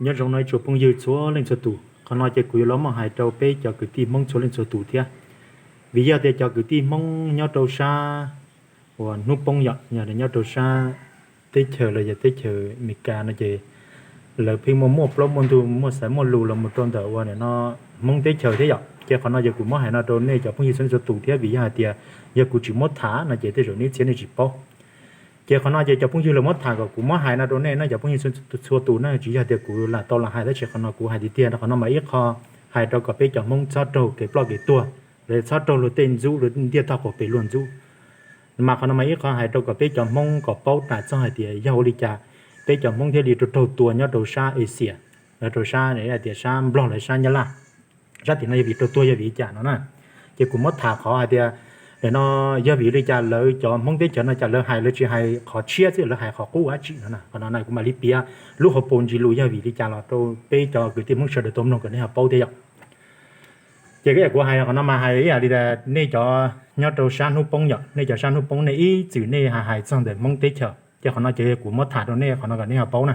Nyob zoo no ib tsoom phooj ywg txhua leej txhua tus, qhov no ces kuv yuav los muab hais rau peb cov kwv tij Hmoob txhua leej txhua tus thiab. Vim yog tias cov kwv tij Hmoob nyob rau sab uas hnub poob yom, yog nyob rau sab teb chaws los yog teb chaws Amelikas no ces lawv pheej muaj muaj plaub muaj ntug muaj xaiv muaj lus los mus rau ntawm uas nim no Hmoob teb chaws thiab yom. Ces qhov no ces kuv muab hais no rau nej cov phooj ywg txhua leej txhua tus thiab, vim yog hais tias yog kuv tsis muab tham no ces tej zaum nej txhia nej tsis paub. Ces qhov no ces cov phooj ywg lawv muab tham kom kuv muab hais no rau nej no cov phooj ywg txhua tus na, tsis yog tias kuv lam tau los hais, tab sis qhov no kuv hais tiag tiag, qhov no mas ib qho hais rau kom peb cov Hmoob txhob raug kev ploj kev tuag, los txhob raug luag tej ntxub luag ntiaj tog qaum pem luag ntxub. Mas qhov no mas ib qho hais rau kom peb cov Hmoob kom paub tas txog hais tias yog ua li cas peb cov Hmoob thiaj li raug raug tua nyob rau sab Asia, los rau sab hais tias sab Nplog los sab Nyab Laj. Sab tim no yog vim raug tua yog vim li cas no na. Ces kuv muab tham qhov hais tias nim no yog vim li cas lawv cov Hmoob teb chaws no cas lawv hais lawv tsis hais qhov tshiab xwb lawv hais qhov qub dab tsi no na. Qhov no na kuv mam li piav lub hauv paus ntsis lus yog vim li cas los rau peb cov kwv tij Hmoob sawv daws tau mloog kom nej ho paub thiab yom. Ces kuv hais qhov no mas hais ib yam li nej cov nyob rau sab hnub poob yom, nej cov sab hnub poob nej ib txwm nej hais hais txog ntawm Hmoob teb chaws, ces qhov no ces kuv muab tham rau nej qhov no kom nej ho paub na.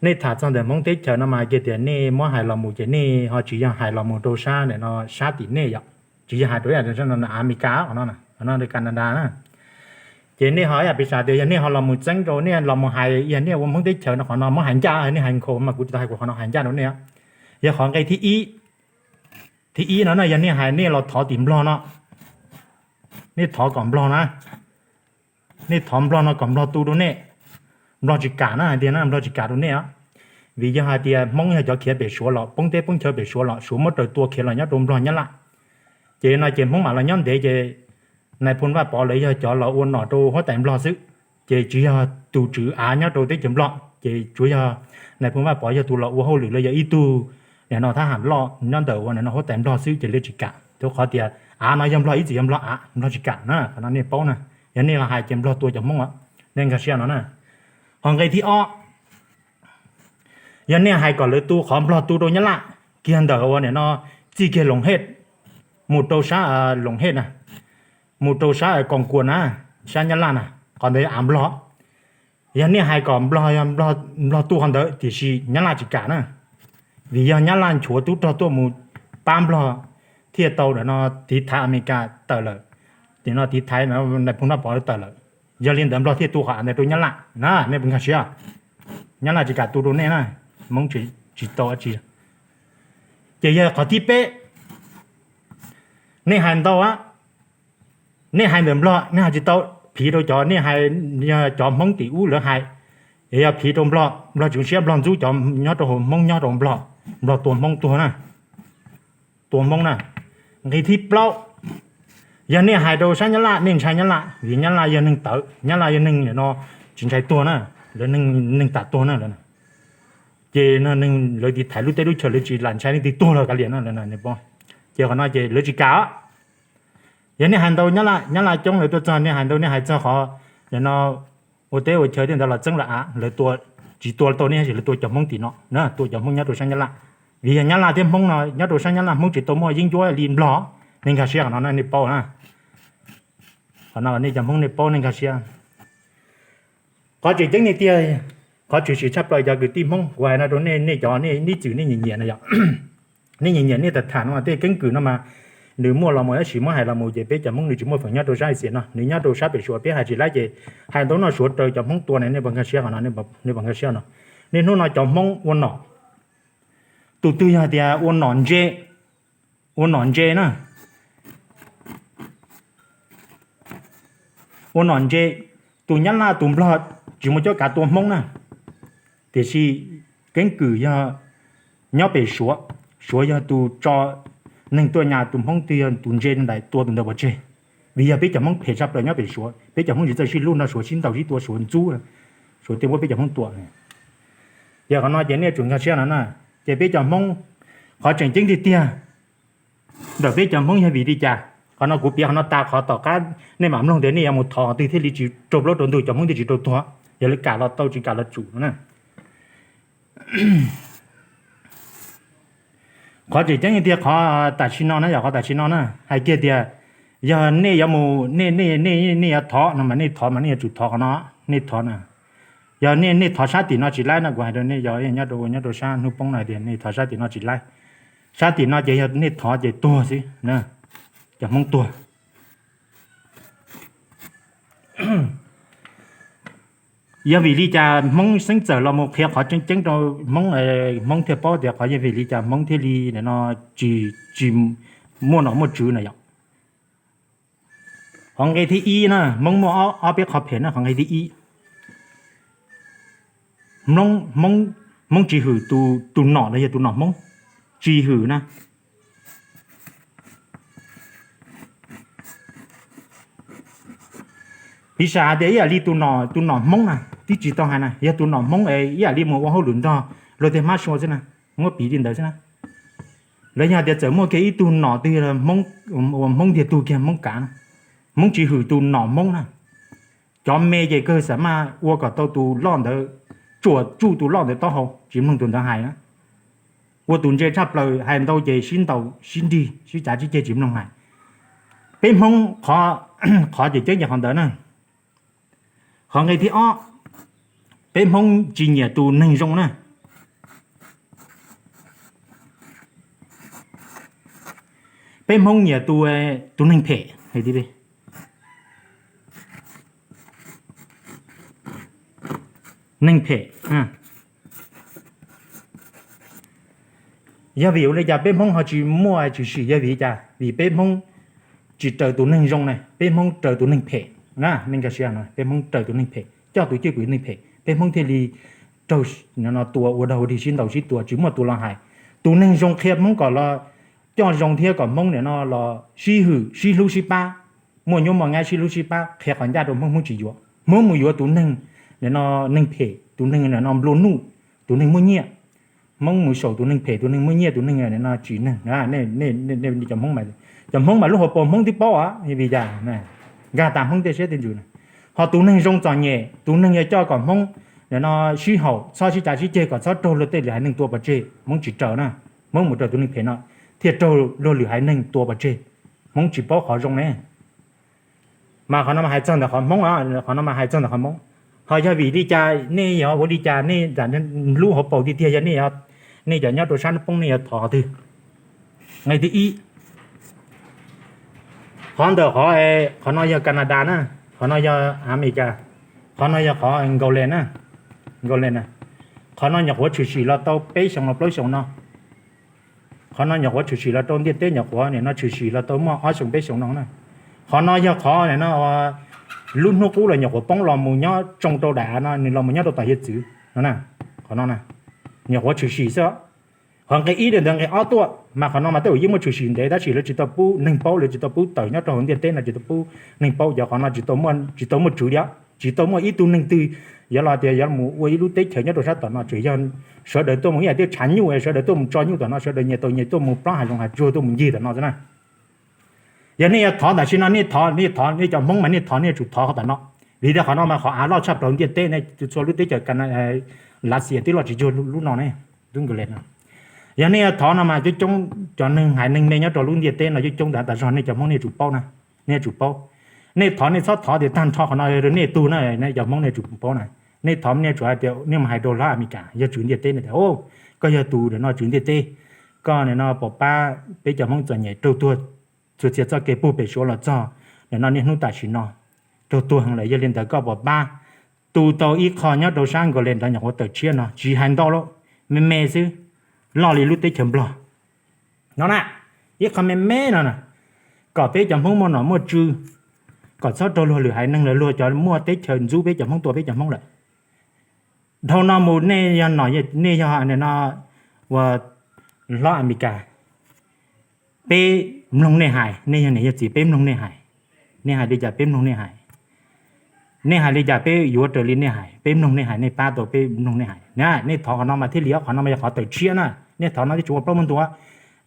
Nej tham txog ntawm Hmoob teb chaws no mas kiag tias nej muab hais los mus ces nej ho tsis yog hais los mus rau sab nim no sab tim nej yom, tsis yog hais rau Amelikas qhov no, Canada na. Ces nej ho ib yam piv xam tias yog nej ho los mus txeeb rau nej los mus hais yog nej ua Hmoob teb chaws no qhov no muab hais ncaj nej hais nkhaus mas kuv tsis tau hais kuv qhov no hais ncaj rau nej. Yog qhov nqe thib ib, thib ib no na yog nej hais nej los thov tim Nplog no, nej thov kom Nplog na, nej thov Nplog no kom Nplog tu rau nej, Nplog tsis kam na hais tias na Nplog tsis kam rau nej os. Vim yog hais tias Hmoob yog cov khiav pem Suav los poob teb poob chaw pem Suav los Suav muab raws tua khiav los nyob rau Nplog Nyab Laj. Ces no ces Hmoob mam los nyob ntev ces nais phoo Vaj Pov lawv yog cov los ua nom rau huab tais Nplog xwb. Ces tsis yog tus tswv av nyob rau teb chaws Nplog ces tsuas yog nais phoo Vaj Pov yog tus los ua hauj lwm los yog ib tug nim no thab ham loj nyob ntawm ua nim no huab tais Nplog xwb ces lawv tsis kam. Rau qhov tias av no yog Nplog ib txwm yog Nplog av, Nplog tsis kam na, qhov no nej paub na. Yog nej los hais ces Nplog tua cov Hmoob os, nej nkag siab no na. Ho nqe thib ob, yog nej hais kom lawv tu qhov Nplog tu rau Nyab Laj kiag ntawm ua nim no txij kiag Loos Hej, mus rau sab Loos Hej na, mus rau sab Koos Kuas na, sab Nyab Laj na, qhov ntawd av Nplog. Yog nej hais kom Nplog, Nplog tu qhov ntawd tiam sis Nyab Laj tsis kam na. Vim yog Nyab Laj nchuav tub rog tuaj mus pab Nplog thiaj tau nim no tiv thaiv Amelikas tawm lawm, nim no tiv thaiv nais phoo Vaj Pov tawm lawm. Yog li ntawd Nplog thiaj tu qhov av ntawd rau Nyab Laj na, nej puas nkag siab? Nyab Laj tsis kam tu rau nej na, Hmoob tsis tau dab tsi. Ces yog qhov thib peb, nej hais ntau, nej hais ntawm Nplog nej hais tsis tau, phiv rau cov nej hais, cov Hmoob tim ub lawv hais, es yog phiv rau Nplog, Nplog tsis zoo siab, Nplog ntxub cov nyob rau hauv Hmoob nyob rau Nplog, Nplog tua Hmoob tuag na, tua Hmoob na. Nqe thib plaub, yog nej hais rau sab Nyab Laj nej ntshai Nyab Laj vim Nyab Laj yog neeg tawv, Nyab Laj yog neeg no tsis ntshai tuag na, lawv neeg tam tuag na lawv. Ces neeg lawv tiv thaiv lub teb lub chaw lawv tsis lam ntshai leej twg tuag los kav liam na. Ces qhov no ces lawv tsis kam. Yog nej hais ntau Nyab Laj, Nyab Laj coob lawv tuaj txog nej hais ntau nej hais txog qhov nim no ua teb ua chaw tej ntawd los txeeb lawv av, lawv tua, tsis tua tau nej tab sis lawv tua cov Hmoob tim no, tua cov Hmoob nyob rau sab Nyab Laj. Vim yog Nyab Laj thiab Hmoob no nyob rau sab Nyab Laj Hmoob tsis tau muaj yeeb ncuab li Nplog, nej nkag siab qhov no na, nej paub na. Qhov no nej cov Hmoob nej paub nej nkag siab. Qhov tseem ceeb tiag tiag, qhov tshwm sim tshaj plaws cov kwv tij Hmoob kuv hais no rau nej, nej cov nej ib txwm nej nyiam nyiam no yom, nej nyiam nyiam nej tham tham no mas tej keeb kwm no mas nws muaj los mus tab sis muab hais los mus ces peb cov Hmoob nws tsis muaj feem nyob rau sab Asia no, nws nyob rau sab pem Suav peb hais tsis laib ces hais ntau no Suav raws cov Hmoob tua ne, nej puas nkag siab qhov no, nej puas nkag siab no. Nej hnub no cov Hmoob ua nom, tus twg yog tias ua nom ntse, ua nom ntse na, ua nom ntse, tus Nyab Laj tus Nplog tsis muaj cuab kav tua Hmoob na. Tiam sis keeb kwm yog nyob pem Suav, Suav yog tus tso neeg tuaj nyas tus Hmoob twg yog tus ntse ntais tua tus ntawd pov tseg. Vim yog peb cov Hmoob phem tshaj plaws nyob pem Suav, peb cov Hmoob tsis txawj sib hlub no Suav sib ntaus sib tua Suav ntxub, Suav tej muab peb cov Hmoob tua. Ces qhov no ces nej tsum nkag siab no na. Ces peb cov Hmoob, qhov tseem ceeb tiag tiag ntawm peb cov Hmoob yog vim li cas? Qhov no kuv piav qhov no tas qhov tom qab nej mam mloog tias nej yuav mus thov qhov twg thiaj li tsis raug plaub raug ntug, cov Hmoob thiaj tsis raug tuag, yog lawv kam los tau tsis kam los tsum no na. Qhov tseem ceeb tiag qhov tam sim no na, yog qhov tam sim no na hais kiag tias yog nej yuav mus, nej, nej, nej, nej yuav thov no mas nej thov mas nej yuav tsum thov qhov no, nej thov na. Yog nej thov sab tim no tsis laib no, kuv hais rau nej, yog nyob rau, nyob rau sab hnub poob no tias nej thov sab tim no tsis laib. Sab tim no ces yog nej thov ces tuag xwb, cov Hmoob tuag. Yog vim li cas Hmoob xeeb txawm los mus qhia qhov tseeb tseeb rau Hmoob, Hmoob thiaj paub tias qhov yog vim li cas Hmoob thiaj li no tsis, tsis muaj nom muaj tswv na yom. Qhov nqe thib ib na, Hmoob muaj ob peb qhov phem na, qhov nqe thib ib, Hmoob tsis hwm tus nom los yog tus nom Hmoob, tsis hwm na. Piv xam hais tias ib yam li tus nom, tus nom Hmoob na, twb tsis tau hais na, yog tus nom Hmoob es ib yam li mus ua hauj lwm nrog luag tej hmab sua xwb na, muab piv li ntawd xwb na. Los yog tias txawm muaj kiag ib tug nom twg, Hmoob tiag tug kiag Hmoob kav na, Hmoob tsis hwm tus nom Hmoob na. Cov me ces kawg xam maj ua kom tau tus loj ntawd, tsuam tsuj tus loj ntawd taub hau tsis mloog tus ntawd hais na. Ua tus ntse tshaj plaws, hais ntau ces sib ntaus sib nrig sib cav sib ceg tsis mloog hais. Peb Hmoob qhov, qhov ces ceeb ces qhov ntawd na. Qhov nqe thib ob, peb Hmoob tsis nyiam tus neeg zoo na. Peb Hmoob nyiam tus, tus neeg phem. Neeg phem. Yog vim ua li cas peb Hmoob ho tsis muaj tshwm sim? Yog vim li cas? Vim peb Hmoob tsis raws tus neeg zoo na, peb Hmoob raws tus neeg phem na. Nej nkag siab no, peb Hmoob raws tus neeg phem, coj tus cwj pwm neeg phem, peb Hmoob thiaj li raug tua ua dog ua dig sib ntaus sib tua tsis muaj tus los hais. Tus neeg zoo qhia Hmoob kom los coj zoo thiab kom Hmoob nim no los sib hwm sib hlub sib pab, muaj nyuab muaj nqaib sib hlub sib pab, qhia qhov ncaj rau Hmoob, Hmoob tsis yuav. Hmoob mus yuav tus neeg nim no neeg phem, tus neeg nim no nplua nuj, tus neeg muaj nyiaj. Hmoob mus saum tus neeg phem, tus neeg muaj nyiaj, tus neeg nim no tsim neeg. Cov Hmoob mas, cov Hmoob mas lub hauv paus Hmoob twb paub vim li cas, nkag tas Hmoob tej siab tej ntsws na. Ho tus neeg zoo txom nyem, tus neeg yog coj kom Hmoob nim no sib haum, txhob sib cav sib ceg kom txhob raug luag tej lwm haiv neeg tua pov tseg, Hmoob tsis raws na. Hmoob mus raws tus neeg phem no thiaj raug luag lwm haiv neeg tua pov tseg. Hmoob tsis paub qhov zoo ne. Mas qhov no mas hais txog ntawm qhov Hmoob, qhov no mas hais txog ntawm qhov Hmoob. Ho yog vim li cas nej yog ua li cas nej lub hauv paus tiag tiag yog nej, nej cov nyob rau sab hnub poob nej yuav thov qhov twg? Nqe thib ib, qhov ntawm qhov, qhov no yog Canada na, qhov no yog Amelikas, qhov no yog qhov Nkaules na, Nkaules na. Qhov no nyuam qhuav tshwm sim los tau peb xyoos los plaub xyoos no. Qhov no nyuam qhuav tshwm sim los rau ntiaj teb, nyuam qhuav nim no tshwm sim los tau muaj ob xyoos peb xyoos no na. Qhov no yog qhov nim no lub hnub qub los nyuam qhuav poob los mus nyob tsoo rau daim av no, nws los mus nyob rau tom hiav txwv no na. Qhov no nyuam qhuav tshwm sim xwb. Qhov nqe ib li ntawd nqe ob tuaj mas qhov no mas tej zaum yeej muaj tshwm sim ntev tab sis lawv tsis tau pub neeg paub, lawv tsis tau pub tawm nyob rau hauv ntiaj teb no, tsis tau pub neeg paub, yog qhov no tsis tau muaj tswv li, tsis tau muaj ib tug neeg twg yuav los tias yuav mus ua ib lub teb chaws nyob rau sab tom no, tsuas yog sawv daws tuaj mus ib yam tiaj tshav nyuj, sawv daws tuaj mus tso nyuj tom no, sawv daws nyias tau nyias tuaj mus plob hav zoov hav tsuag tuaj mus ncig tom no xwb na. Yog nej yuav thov tam sim no nej thov, nej thov, nej cov Hmoob mas nej thov nej yuav tsum thov qhov tom no, vim tias qhov no mas qhov av loj tshaj plaws ntiaj teb ne, txhua lub teb chaws Lav Xias twb loj tsis cuag lub no ne, lub Nkaules no. Yog nej yuav thov no mas coob coob cov neeg haiv neeg me nyob rau lub ntiaj teb no coob coob tas tas zog, nej cov Hmoob nej yuav tsum paub na, nej yuav tsum paub. Nej thov nej txhob thov tias tag nrho qhov no rau nej tug na, nej cov Hmoob nej yuav tsum paub na. Nej thov nej yuav tsum hais tias nej mus hais rau lawv Amelikas yog tswv ntiaj teb no tias, koj yog tus nim no tswv ntiaj teb, koj nim no pom pab peb cov Hmoob txom nyem raug tuag txhua txhia txoj kev puag pem Suav los txog nim no niaj hnub tam sim no, raug tuag heev lawm, yog li ntawd koj pom pab tu tau ib qho nyob rau sab Nkaules ntawd nyuam qhuav tawm tshiab no, tsis hais ntau lauj, me me xwb, loj li lub teb chaws Nplog no na, ib qho me me no na, kom peb cov Hmoob muaj nom muaj tswv, kom txhob raug luag lwm haiv neeg lawv luag cov muaj teb chaws ntxub peb cov Hmoob, tua peb cov Hmoob lawm. Dhau no mus nej yog nom, nej yog nim no ua hlob Amelikas, peb mloog nej hais, nej yog niam yog txiv peb mloog nej hais. Nej hais li cas peb mloog nej hais. Nej hais li cas peb yuav raws li nej hais, peb mloog nej hais, nej pab tau peb mloog nej hais. Nej thov qhov no mas thiaj li, qhov no mas yog qhov tawm tshiab na. Nej thov no thiaj tsis ua plaub muaj ntua.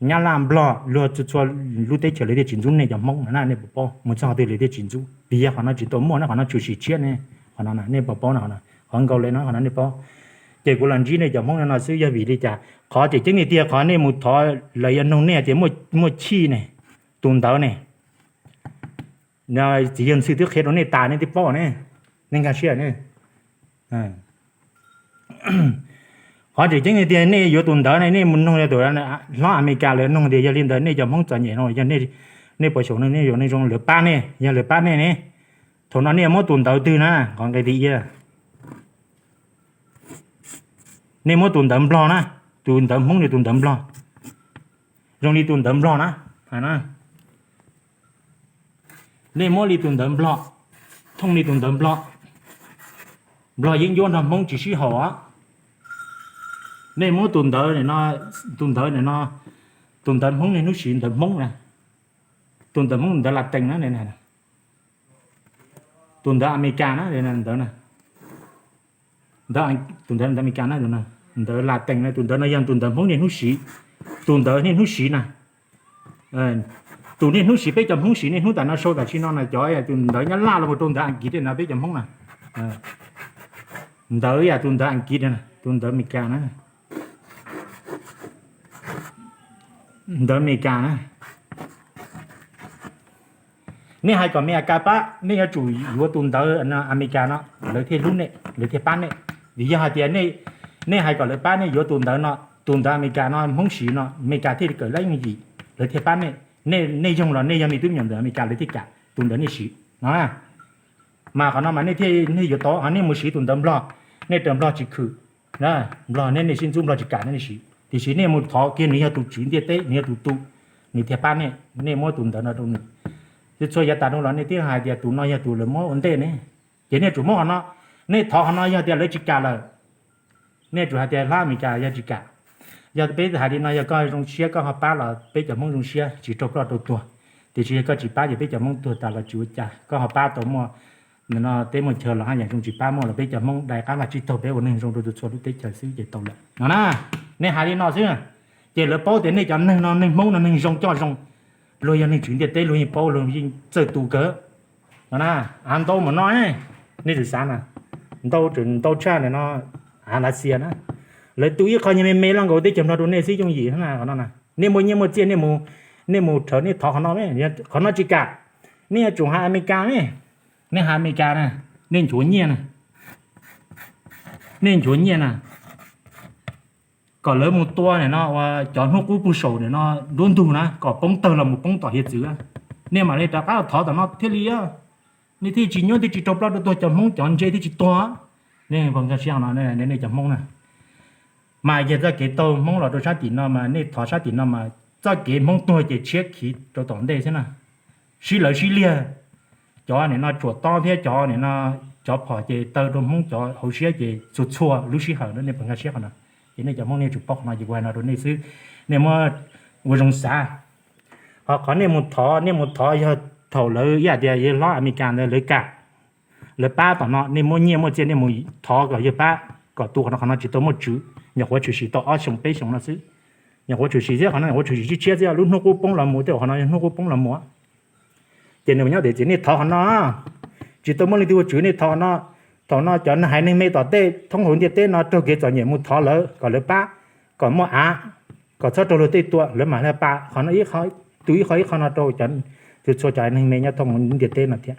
Nyab Laj Nplog luag txhua txhua lub teb chaws lawv thiaj tsis ntxub nej cov Hmoob na, nej puas paub? Mus txog qhov twg lawv thiaj tsis ntxub, vim yog qhov no tsis tau muaj na, qhov no tshwm sim tshiab ne. Qhov no nej puas paub na? Qhov no, qhov Nkaules no, qhov no nej paub. Ces kuv los ntsib nej cov Hmoob no xwb, yog vim li cas? Qhov tseem ceeb tiag tiag qhov nej mus thov lawv yuav noog nej tias muaj chij ne, tus ntawd ne, txiv yawg Ntxhw twb qhia rau nej tas nej twb paub ne, nej nkag siab ne. Qhov tseem ceeb tiag nej yuav tus ntawv ne nej mus noog tus hlob Amelikas lawv noog tias yog li ntawd nej cov Hmoob txom nyem no yog nej puas xyaum nej yuav neeg zoo lawv pab nej, yog lawv pab nej ne, thaum no nej muab tus ntawv twg na, qhov nqe thib ib, nej muab tus ntawv Nplog na, tus ntawv Hmoob li tus ntawv Nplog, zoo li tus ntawv Nplog na, nej muab li tus ntawv Nplog, thooj li tus ntawv Nplog, Nplog yeeb ncuab nrog Hmoob tsis sib haum. Nej muab tus ntawv, tus ntawv no, tus ntawv Hmoob niaj hnub siv ntawv Hmoob na, tus ntawv Hmoob ntawv Latees na, tus ntawv Amelikas na, ntawv, tus ntawv Amelikas na, ntawv Latees na, tus ntawv no yog tus ntawv Hmoob niaj hnub siv, tus ntawv niaj hnub siv na. Tus niaj hnub siv peb cov Hmoob siv niaj hnub tam no sau tam sim no na cov tus ntawv Nyab Laj los mus rau ntawv Askiv no peb cov Hmoob na. Ntawv yam tus ntawv Askiv, tus ntawv Amelikas na, ntawv Amelikas na. Nej hais kom Amelikas pab, nej yuav tsum yuav tus ntawv Amelikas no lawv thiaj hlub nej, lawv thiaj pab nej. Vim yog hais tias nej hais kom lawv pab nej yuav tus ntawv no, tus ntawv Amelikas no Hmoob siv no Amelikas thiaj li kawm lab yooj yim, lawv thiaj pab nej. Nej yoog los nej yog me tub me nyuam ntawm Amelikas lawv thiaj kam tus ntawv nej siv no. Mas qhov no mas nej thiaj nej yuav tau, ho nej mus siv tus ntawv Nplog, nej raws Nplog tsis khwm, Nplog nej nej sib ntxub Nplog tsis kam nej siv, tiam sis nej mus thov kiag nws yog tus tswv ntiaj teb, nws yog tus tu, nws thiaj pab nej, nej muab tus ntawv no rau nws. Txhua txhua yav tas no los nej twb hais tias tus no yog tus lawv muab ua ntej ne, ces nej tsum muab qhov no, nej thov qhov no yog tias lawv tsis kam lawm, nej tsum hais tias hlob Amelikas yog tsis kam. Yog peb hais li no yog koj zoo siab koj ho pab los peb cov Hmoob zoo siab tsis raug ploj raug tuag, tiam sis yog koj tsis pab ces peb cov Hmoob tuag tas los tsis ua cas, koj ho pab tau muaj no teb muaj chaw los haj yam zoo, tsis pab muaj los peb cov Hmoob dai qab vaj tsib taug peb ua neeg zoo rau txhua txhua lub teb chaws xwb ces tau lawm no na. Nej hais li no xwb, ces lawv paub tias nej cov neeg no neeg Hmoob no neeg zoo coj zoo, luag yog neeg tswv ntiaj teb luag yeej paub, luag yeej txawj tu kawg no na. Av ntau mus no, nej tsis xav na, ntau tshaj no, av Lav Xias na, lawv tu ib qho nyuag me me loj nkaus teb chaws Nplog rau nej xwb yooj yim na qhov no na. Nej muaj nyiaj muaj txiaj nej mus rhawv nej thov qhov no, qhov no tsis kam, nej yuav tsum hais Amelikas ne, nej hais Amelikas na, nej nchuav nyiaj na, nej nchuav nyiaj na, kom lawv mus tua nim no ua cov hnub qub puag saum nim no nruab ntug na kom poob tawg los mus poob tom hiav txwv, nej mam li rov qab thov tom no thiaj li, nej thiaj tsis nyuaj thiaj tsis raug ploj raug tuag, cov Hmoob cov ntse thiaj tsis tuag. Nej nkag siab no, nej cov Hmoob na, mas yog txoj kev taug Hmoob los rau sab tim no mas nej thov sab tim no mas txoj kev Hmoob tuag ces tshiab khiv rau tom ntej xwb na, sib lawv sib liag, cov nim no tsuam tob thiab cov nim no cov phom ces taw rau Hmoob cov hauv siab ces txhua txhua lub sij hawm na, nej puas nkag siab qhov no? Ces nej cov Hmoob nej tsum paub qhov no ces kuv hais no rau nej xwb, nej muab ua zoo xav. Ho qhov nej mus thov, nej mus thov yog thaum lawv ib yam tias yawg hlob Amelikas ntawd lawv kam, lawv pab tom no, nej muaj nyiaj muaj txiaj nej mus thov kom yawg pab kom tu qhov no, qhov no tsis tau muaj tswv, nyuam qhuav tshwm sim tau ob xyoos peb xyoos no xwb. Nyuam qhuav tshwm sim thiab qhov no nyuam qhuav tshwm sim tshiab tshiab xwb, lub hnub qub poob los mus tej qhov no yog hnub qub poob los mus. Ces nws nyob tias nej thov qhov no, tsis tau muaj leej twg ua tswv nej thov no. Thaum no cov haiv neeg me tom tej thoob hauv ntiaj teb no raug kev txom nyem mus thov lawv kom lawv pab, kom muaj av, kom txhob raug luag tej tua, lawv mam li pab qhov no, tu ib qho ib qho no rau cov, txhua txhua cov haiv neeg me nyob thoob hauv ntiaj teb no thiab.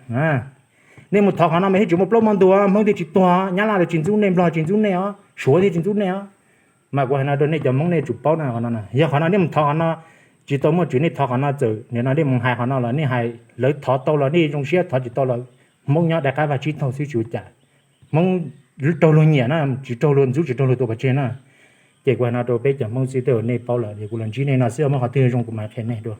Nej mus thov qhov no mas thiaj tsis muaj plaub muaj ntug, Hmoob thiaj tsis tuag, Nyab Laj thiaj tsis ntxub nej, Nplog tsis ntxub nej os, Suav thiaj tsis ntxub nej os. Mas kuv hais no rau nej cov Hmoob nej tsum paub na qhov no, yog qhov no nej mus thov qhov no, tsis tau muaj tswv nej thov qhov no, txawm nim no nej mus hais qhov no los nej hais lawv thov tau los nej zoo siab, thov tsis tau los Hmoob nyob dai qab vaj tsib taug xwb tsis ua cas. Hmoob raug luag nyiam na, tsis raug luag ntxub tsis raug luag tua pov tseg na. Ces kuv hais no rau peb cov Hmoob xwb, tej uas nej paub lawm es kuv los ntsib nej no xwb, muaj qhov twg zoo kuv mam qhia nej dua.